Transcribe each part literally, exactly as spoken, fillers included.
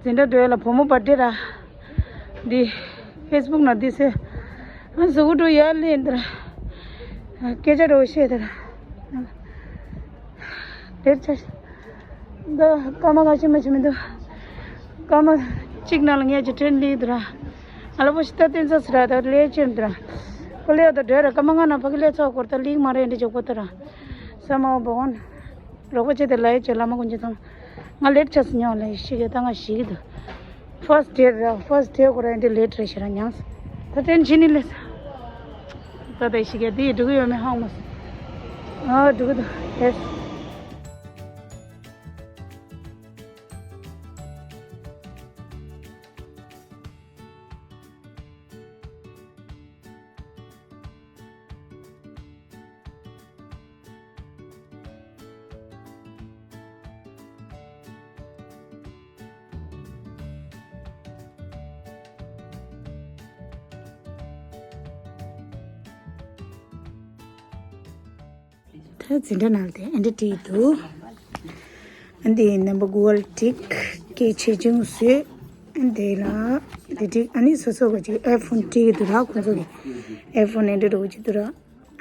འཛིན་གྲྭ་འགྲོ་ཡ་ལ་བུ་མོ་བར་ཐི་ཌེ་ར། འདི་ཕེ་སི་བུག་ནང་འདི་ཟེར། ཨ་གཟུགས་པོ་འགྲོ་ཡ་ལེན་འདི་ར། སྐད་ཆ་འགྲོ་བཤད་འདི་ར། ལེཊ་ཆ། འདི་སྐར་མ་ཁ་ཤས་མ་ཕྱིན་མི་འདུག་སྐར་མ་གཅིག་ནང་ལ་ངས་ཀྱི་ཊེན་ལི་འདི་ར། ཨ་ལ་པོ་ཤི་ཏ་བསྟན་ཚ་སི་ར་ད་ལེ་ཅེར་འདི་ར། ཁོ་ལེ་ད་འགྲོ་ཡ་ར་སྐར་མ་ལྔ་ནང་ཕ་གི་ལེ་ཚོགས་སྐོར་ད་ལིག་མ་རེད་འདི་ཅོག་པོ་ད་ར། ས་མ་བོ་བོན། རོགས་པ་བྱས་ཏེ་ལ་ཡི་བྱེད་བླ་མ་ཀུན་གྱི་ཚང་། ང་ལེཊ་ཆགས་སུ་མྱོང་ལ་ཡི་ཤི་གེ་ད་ང་ཤི་གི་འདུག་ཕར་སི་ཊི་ཌེ་ར་ཕར་སི་ཊི་ཌེ་ཁོ་ར་འདི་ལེཊ་རེད་ཤི་ར་མྱངས། ད་ཏན་ཕྱི་ནི་ལས། ད་ད་ཤི་གེ་འདི་འགྲོ་གི་ཡོད་མེད་ཧང་མ་སོང་། ཨ་འགྲོ་གི་འདུག་ཡེས། ད་འཛིན་གྲྭ་ནང་དེ་ཨེ་འདྲ་བྲིས་འདུག་ཨ་འདི་ནམ་བར་གུ་གལ་ཊིག་སྐད་ཆེ་ཆུང་བཟོས། ཨ་འདི་ལ་དེ་ཊིག་ཨ་ནི་སོ་སོ་ག་ཅིག་ཨའི་ཕོན་བྲིས་ཀྱི་འདུག་ར། ཁོང་ཚོ་གི་ཨའི་ཕོན་ཨེ་འདྲ་འགྲོ་གི་འདུག་ར།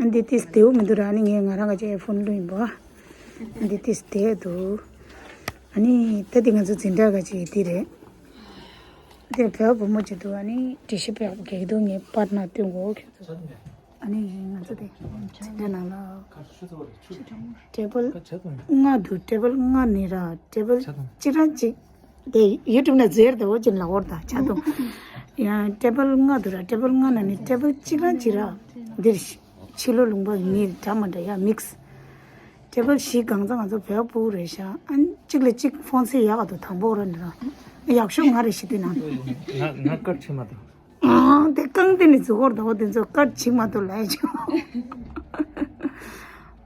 ཨ་འདི་ཏིས་བདེ་བོ་མི་འདུག་ར། ཨ་ནི་ངས་ང་རང་ག་ཅིག་ཨའི་ཕོན་བླུགས་ཡིན་པ། ཨ་འདི་ཏིས་བདེ་འདུག་ཨ་ནི་ད་འདི་ང་ཚོ་འཛིན་གྲྭ་ག་ཅིག་འདི་རེད། དེ་བོད་བུ་མོ་ཅིག་འདུག་ཨ་ནི་འགྲེལ་བཤད་པ་རྒྱག་གི་འདུག་ངས་པར་ནང་སྟོན་གོ་ཁྱོད་ཚོ། ཨ་ནི་ང་ཚོ་དེ་དེ་ནང་ལ་ཊེ་བལ་ལྔ་འདུག་ཊེ་བལ་ལྔ་ནི་ར་ཊེ་བལ་གཅིག་རང་གཅིག་དེ་ཡུ་ཊུབ་ནང་བཟོས་ཡོད་དེ་འོ་ཅིག་ལ་འོར་དང་ཆ་དུང་། ཡང་ཊེ་བལ་ལྔ་འདུག་ར། ཊེ་བལ་ལྔ་ནང་ནས་ཊེ་བལ་གཅིག་རང་གཅིག་ར་འདིར་ཕྱི་ལོ་ལུང་པ་གཉིས་འདྲ་མ་འདྲ་ཡ་མིག་སི། ཊེ་བལ་བཞི་གང་ཚང་ང་ཚོ་བོད་པ་སྤུ་གུ་རེད་ཤག་ཨ་ནི་གཅིག་ལ་གཅིག་ཕོན་སེ་ཡག་ག་འདུག་དང་པོ་ར་འདི་ར། ཡག་ཤོས་ང་རེད་ཤི་དེ་ནང་། ང་ང་སྐར་ཆེ་མ་དང་། ཨང་དེ་རྐང་དེ་ནི་ཟུག་གོར་དོ་དེ་ཚོ་སྐར་ཆིག་མ་གཏོགས་ལས་ཆོག་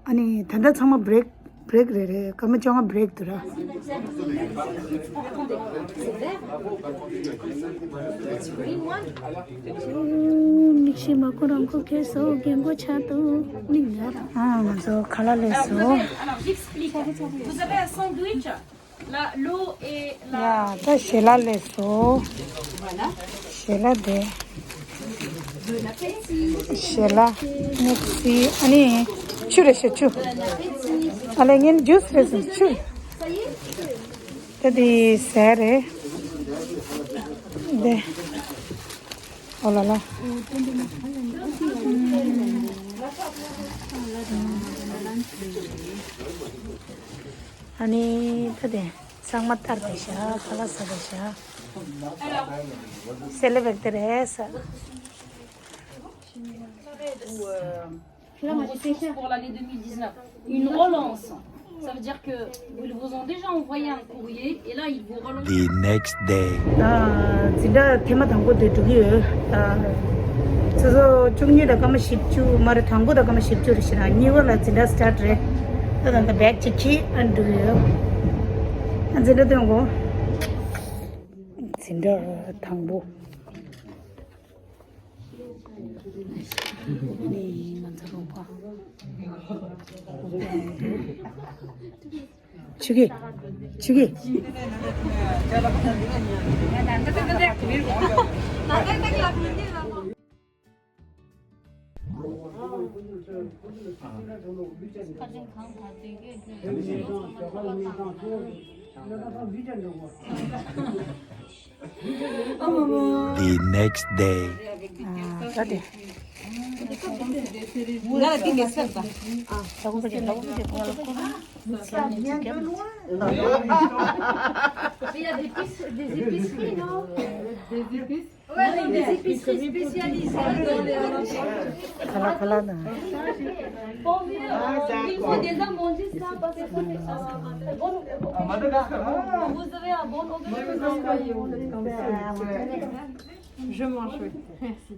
ཨ་ནི་ད་ལྟ་ཚང་མ་བྷི་རེག་བྷི་རེག་རེད་རེད། སྐར་མ་བཅོ་ལྔ་བྷི་རེག་འདུག་ར། མིག་ཤེལ་མ་ཁོ་རང་ཁོ་ཁེ་སོ་རྒན་གོ་ཆ་དུ་མིག་ནར། ཨ་ང་ཚོ་ཁ་ལག་ལས་སོ། Vous avez un sandwich. Là, l'eau et la. ཡ་ད་ཞལ་ལག་ལས་སོ། Voilà. ཞལ་ལག་དེ། Bon appétit. ཞལ་ལག་མིག་སི་ཨ་ནི་ཆུ་རེད་ཤག་ཆུ། Bon appétit. ཨ་ལས་ངན་ཇུས་རེད་ཟེར་ཆུ། Ça y est. ད་དེ་ཟས་རེད། དེ། ཨོ་ལ་ལ། ཨ་ནི་ད་དེ་ཚང་མ་ལྟར་དེ་ཤ་ཁ་ལག་ཟ་དེ་ཤ། སེ་ལེ་བེག་དེ་རེད་ས། Une ressource pour l'année deux mille dix-neuf. Une relance. Ça veut dire que ils vous ont déjà envoyé un courrier et là ils vous relancent. The next day. འཛིན་གྲྭ་ཐེངས་མ་དང་པོ་དེ་འགྲོ་གི་ཡོད། ད་སོ་སོ་བཅུ་གཉིས་དང་སྐར་མ་བཞི་བཅུ་མ་རེད། དང་པོ་དང་སྐར་མ་བཞི་བཅུ་རེད་ཤི་ན་གཉིས་པ་ལ་འཛིན་གྲྭ་སི་ཊར་ཊི་རེད། ད་ད་ད་བེག་ཅིག་ཁྱེར་ཨ་འགྲོ་གི་ཡོད། ཨ་འཛིན་གྲྭ་སྟོན་གོ་འཛིན་གྲྭ་དང་པོ། ནི་ང་ཚོ་རོགས་པ། ཆུ་གི་ཆུ་གི The next day. Il y a des épices, des épiceries, non ? Des épices. Ouais, avec des épiceries spécialisées dans les. Kala kala na. Ils font déjà manger ça parce que c'est un bon. Vous avez un bon organisme. Je mange, oui. Merci.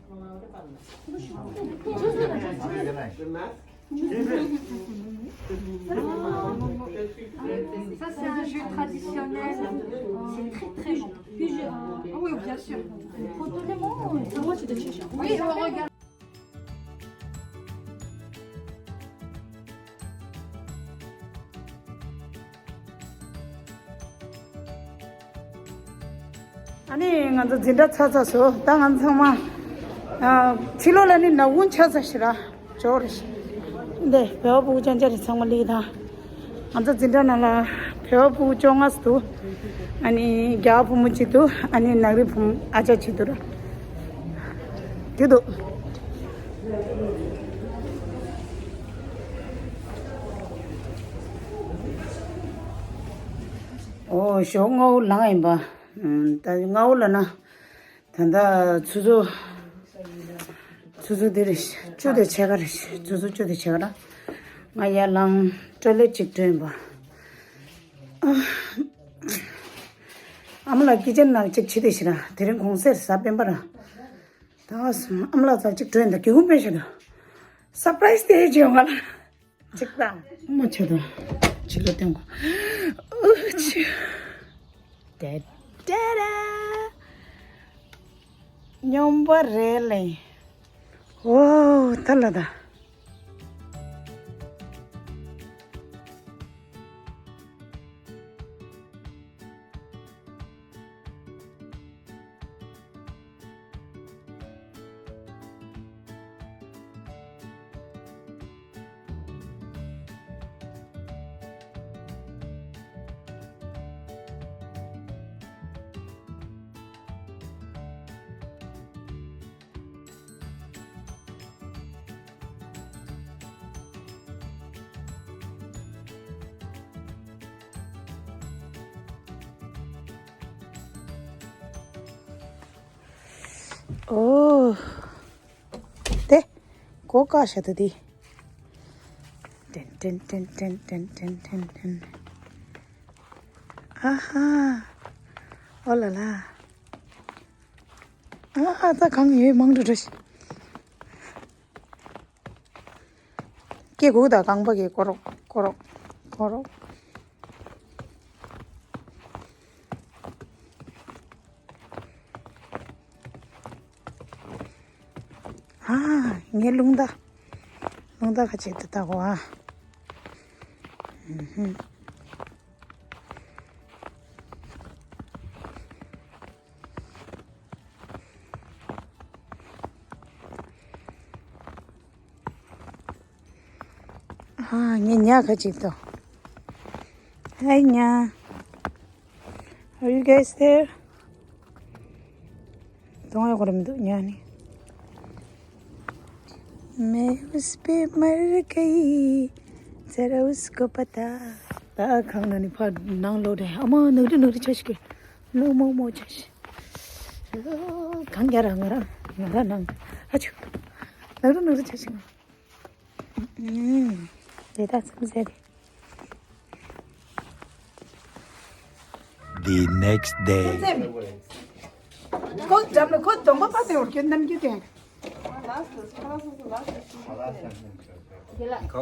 Ça, c'est un jus traditionnel. C'est très, très bon. Ah oui, bien sûr. Oui, on regarde. ཨ་ནི་ང་ཚོ་འཛིན་གྲྭ་ཚར་ཚར་སོང་། ད་ང་ཚོ་ཚང་མ་ཨ་ཕྱི་ལོགས་ལ་ནི་ནག་ཁུང་ཆགས་ཚར་ཞིག་ར་འབྱོར་རེད། འདི་བོད་པ་སྤུ་གུ་རྐྱང་རྐྱང་རེད། ཚང་མ་ལིག་དང་། ང་ཚོ་འཛིན་གྲྭ་ནང་ལ་བོད་པ་སྤུ་གུ་བཅོ་ལྔ་ཙམ་འདུག་ཨ་ནི་རྒྱ་བོད་པ་བུ་མོ་གཅིག་འདུག་ཨ་ནི་ནག་རི་བུ་མོ་ཨ་ཅག་གཅིག་འདུག་ར། དེ་འདུག་ཨོ་ཞོགས་སྔ་པོ་ལངས་ཡིན་པ། ད་སྔ་པོ་ལ་ན། ད་ལྟ་ཆུ་ཚོད། ཆུ་ཚོད་འདི་རེད། བཅུ་དང་ཕྱེད་ཀ་རེད། ཆུ་ཚོད་བཅུ་དང་ཕྱེད་ཀ་ར། ང་ཡར་ལངས་ཊོའི་ལེཊ་ཅིག་འགྲོ་ཡིན་པ། ཨ་མ་ལགས་ཀི་ཅན་ནང་ཅིག་བྱེད་དེ་ཤི་ར། དེ་རིང་གུང་སེང་གཟའ་སྤེན་པ་ར། ད་ཨ་མ་ལགས་ཚ་ཅིག་འགྲོ་ཡིན་ད་གི་གུང་པེ་ཤི་ད། སར་པ་རའི་སི་དེ་བྱེད་ཡོང་ང་ལ། ཅིག་ད། མ་བྱེད་ད། ཕྱི་ལ་བསྟན་གོ། ཨུ་ཆུ། ཏེ་ཏེ་ར། སྨྱོན་པ་རེད་ལེ། ཨོ་ད་ལ་ད། ཨོ། དེ། གོ་ཀ་ཤ་ད་དེ། ཏན་ཏན། ཨ་ཧ། ཨོ་ལ་ལ། ཨ་ཧ། ད་གང་ཡོད་མང་དུ་འགྲོ་ཤི། སྐེ་གུག་དང་རྐང་པ་གི་ཀོ་རོག་ཀོ་རོག་ཀོ་རོག་ཨ། ངའི་རླུང་རྟ། རླུང་རྟ་ཁ་ཅིག་ཏུ་བཏགས་གོ་ཨ། ཨུ་ཧུམ། ཨ། ངའི་ཉ་ཁ་ཅིག་ཏུ། Hi, ཉ། Are you guys there? གདོང་ཡག་པོ་རེད་མི་འདུག་ཉ་ནི། मैं उस पे मर गई, जरा उसको पता। ད་གང་ན་ནི་ཕར་ནང་ལོག་རེད། ཨ་མ་ནག་རི་ནག་རི་ཆ་ཞིག་གི་ནག་མོག་མོག་ཆ་ཞིག་གང་རྒྱ་ར་ང་ར་ང་ར་ནང་ཨ་ཆུ་ནག་རི་ནག་རི་ཆ་ཞིག་ཨུམ། དེ་ད་ཙམ་ཟེར། The next day. ཁོ་འགྲམ་ལ་ཁོ་གདོང་པ་ཕ་དེ་འོར་ཁྱོད་རྣམ་རྒྱུ་དེ། ཁོ་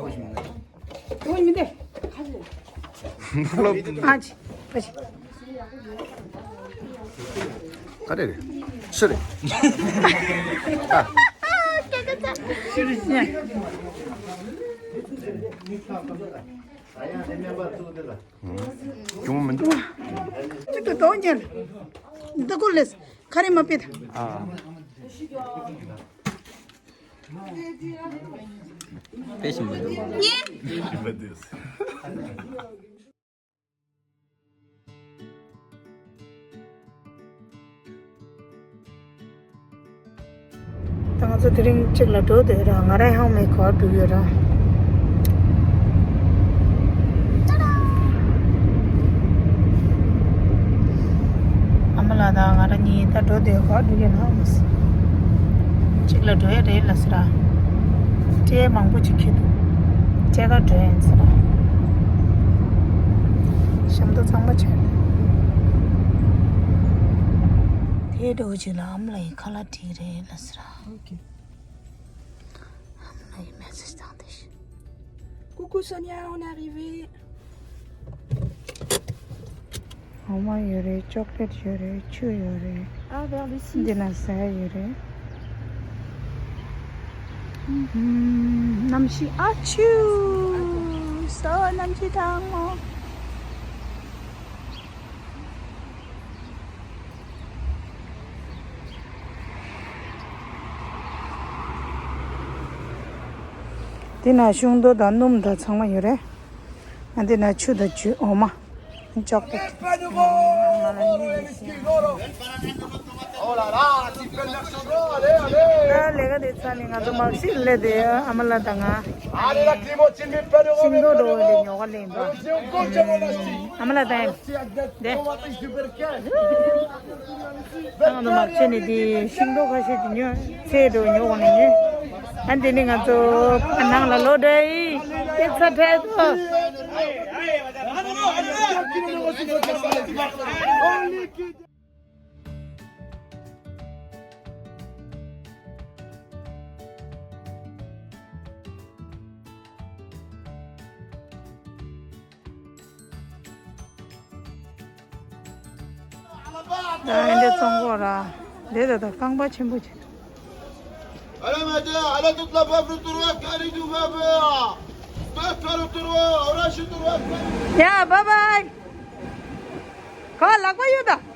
མི་དེ། ཨ་ཅི། ཨ་ཅི། ག་རེ་རེད། སུ་རེད། ཨ། གྱོང་མི་འདུག་ཅིག་ཏུ་དོ་ཉན། འདི་ཀོ་ལེས་ཁ་རེ་མ་པེད། ཨ། དཔེ་ཞིམ་པོ་འདུག་ད་ང་ཚོ་དེ་རིང་གཅིག་ལ་འགྲོ་འདོད་ར། ང་རང་ཧང་མའི་གོ་འགྲོ་ཡོད་ར། ཨ་མ་ལགས་དང་ང་རང་གཉིས་ད་འགྲོ་འདོད་གོ་འགྲོ་ཡོད་ན་ཧང་མ་སི། གཅིག་ལ་འགྲོ་ཡ་རེད་ལ་སི་ར། སྤྲེལ་མང་པོ་ཅིག་ཁྱེར་འདུག་སྤྲེལ་ཀ་འགྲོ་ཡ་ཡིན་སི་ར། ཤམ་ཐབས་ཚང་མ་བྱས། དེ་འགྲོ་ཅིག་ལ་ཨ་མ་ལགས་ཡི་ཁ་ལག་བྲིས་རེད་ལ་སི་ར། ཨོ་ཁེ། ཨ་མ་ལགས་ཡི་མེ་སེ་ཇི་བཏང་དེ་ཤི། Coucou Sonia, on est arrivé. འོ་མ་ཡོད་རེད། ཅོག་ལེཊ་ཡོད་རེད། ཆུ་ཡོད་རེད། Ah, vers le six. འདི་ན་ཟས་ཡོད་རེད། ཨུམ། གནམ་གཤིས་ཨ་ཆུ། སོ་གནམ་གཤིས་གྲང་མོ། དེ་ན་ཤིང་ཏོག་དང་སྣུམ་དང་ཚང་མ་ཡོད་རེད། ཨ་དེ་ན་ཆུ་དང་ཆུ་འོ་མ། ཅོག་ཏོ། ད་ལས་ཀ་དེ་ཚར་ནས་ང་ཚོ་མར་ཕྱིར་སླེབས་དེ་ཨ་མ་ལགས་དང་ང་། ཤིང་ཏོག་འགྲོ་འོང་དེ་ཉོ་ག་སླེབས་འདུག་ཨ་མ་ལགས་དང་། དེ། ང་ཚོ་མར་ཕྱིན་ནས་དེ་ཤིང་ཏོག་ཁ་ཤས་ཀྱི་ཉོས། ཚལ་དུ་ཉོ་འོང་ནས་ཉོས། ཨ་འདི་ནི་ང་ཚོ་ཕ་ནང་ལ་ལོག་འགྲོ་ཡི། སྐྱེ་ཚ་ཕྲལ་ཚོ། ད་ཨེ་འདྲ་བཙོང་གོ་ར། འདི་ད་ད་རྐང་པ་ཆེན་པོ་ཆེ། Allez, madame, allez, toute la veuve retourne à Cari du Vaveur. Toute la retourne, on rachète retourne. Yeah, bye bye. Call la coyuda.